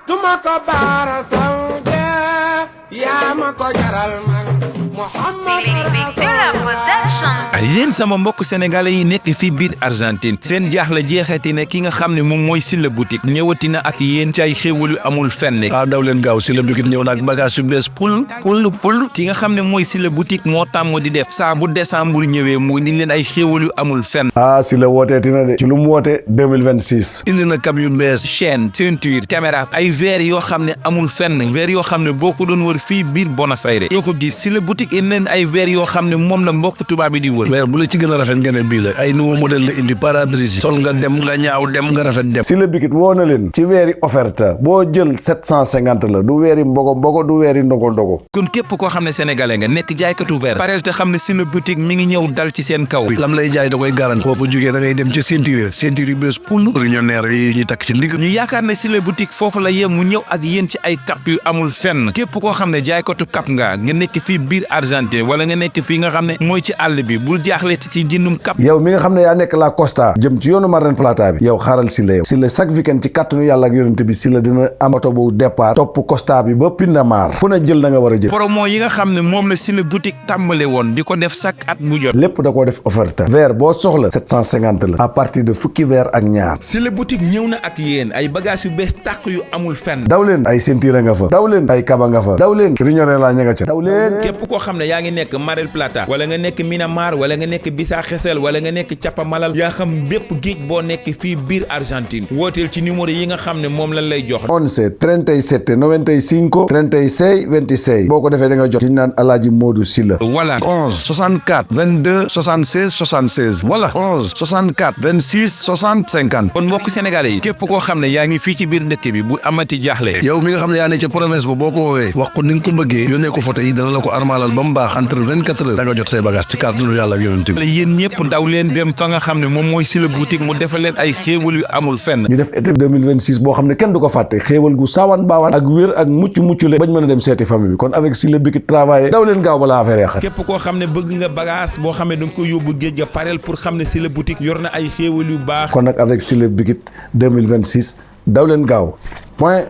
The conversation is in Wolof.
duma ko baara sawde yaa ma ko jaral man Muhammad yéen sama mbokk sénégalais yi nekk fii biir Argentine seen jaaxle jeexeeti ne ki nga xam ne moom mooy Sylla boutique ñëwati na ak yéen ci ay xéwal yu amul fenn. daw leen gaaw Sylla boutique ñëw na ak bagage yu bees pul ki nga xam ne mooy Sylla boutique moo tàmm di def saa bu décembre ñëwee mu indi leen ay xéwal yu amul fenn. Sylla wooteeti na de ci lu mu woote 2026 indi na cam yu bees chaîne ceinture caméra ay verre yoo xam ne amul fenn verre yoo xam ne boo ko doon wër fii biir Buenos Aires yoo ko gis Sylla boutique indi leen ay verre yoo xam ne moom la mbokk tubaab bi di wër. weer bu la ci gën a rafet nga ne bii la ay nouveau modèle la indi pare-brise sol nga dem nga ñaaw dem nga rafet dem. Sylla boutique woo na leen ci weeri offerte boo jël 750 la du weeri mbogo du weeri ndogo. kon képp koo xam ne sénégalais nga nekk jaaykatu verre pareel te xam ne Sylla boutique mi ngi ñëw dal ci seen kaw. lam lay jaay da koy garanti boo fa jógee da ngay dem ci ceinture yu bees poul réunionneur yi ñuy takk ci ndig. ñu yaakaar ne Sylla boutique foofu la yem mu ñëw ak yéen ci ay cap yu amul fenn képp koo xam ne jaaykatu cap nga nekk fii biir Argentine wala nga nekk fii nga xam ne mooy ci àll bi bul jaaxle ci jëndum cap. yow mi nga xam ne yaa nekk la Costa jëm ci yoonu Mar del Plata bi yow xaaral Sylla yow Sylla chaque weekend ci kàttanu yàlla ak yonent bi Sylla dina am oto bu départ topp Costa bi ba Pinamar fu na jël da nga war a jël. promo yi nga xam ne moom la Sylla boutique tàmbale woon di ko def chaque at bu jot lépp da koo def offerte verre boo soxla 750 la à partir de fukki verre ak ñaar. Sylla boutique ñëw na ak yéen ay bagages yu bees tàq yu amul fenn. daw leen ay ceinture nga fa daw leen ay kaba nga fa daw leen riñone la ña nga ca daw leen. képp koo xam ne yaa ngi nekk Mar del Plata wala nga nekk Minamar wala nga nekk Bisa Xesel wala nga nekk Capa Malal yaa xam bépp géej boo nekk fii biir Argentine wooteel ci numéro yi nga xam ne moom lañ lay jox 11 37 95 36 26 boo ko defee da nga jot ki ñu naan Alaaji Modou Sylla voilà 11 64 22 76 76 voilà 11 64 26 60 50 kon mbokk sénégalais yi képp koo xam ne yaa ngi fii ci biir dëkk bi bu amati jaaxle yow mi nga xam ne yaa ne ca promesse ba boo ko woowee wax ko ni nga ko bëggee yónnee ko photo yi dana la ko armalal ba mu baax entre 24 heures da nga jot say bagage ci kàttanu yàlla ak yonent bi. yéen ñëpp daw leen dem fa nga xam ne moom mooy Sylla boutique mu defal leen ay xéewal yu amul fenn. ñu def été 2026 boo xam ne kenn du ko fàtte xéewal gu saawaan baawaan ak wér ak mucc le bañ mën a dem seeti famille bi kon avec Sylla boutique travailler daw leen gaaw balaa affaire yaxat képp koo xam ne bëgg nga bagage boo xam ne da nga koy yóbbu géej ga pareel pour xam ne Sylla boutique yor na ay xéewal yu baax. kon nag avec Sylla boutique 2026 daw leen gaaw point.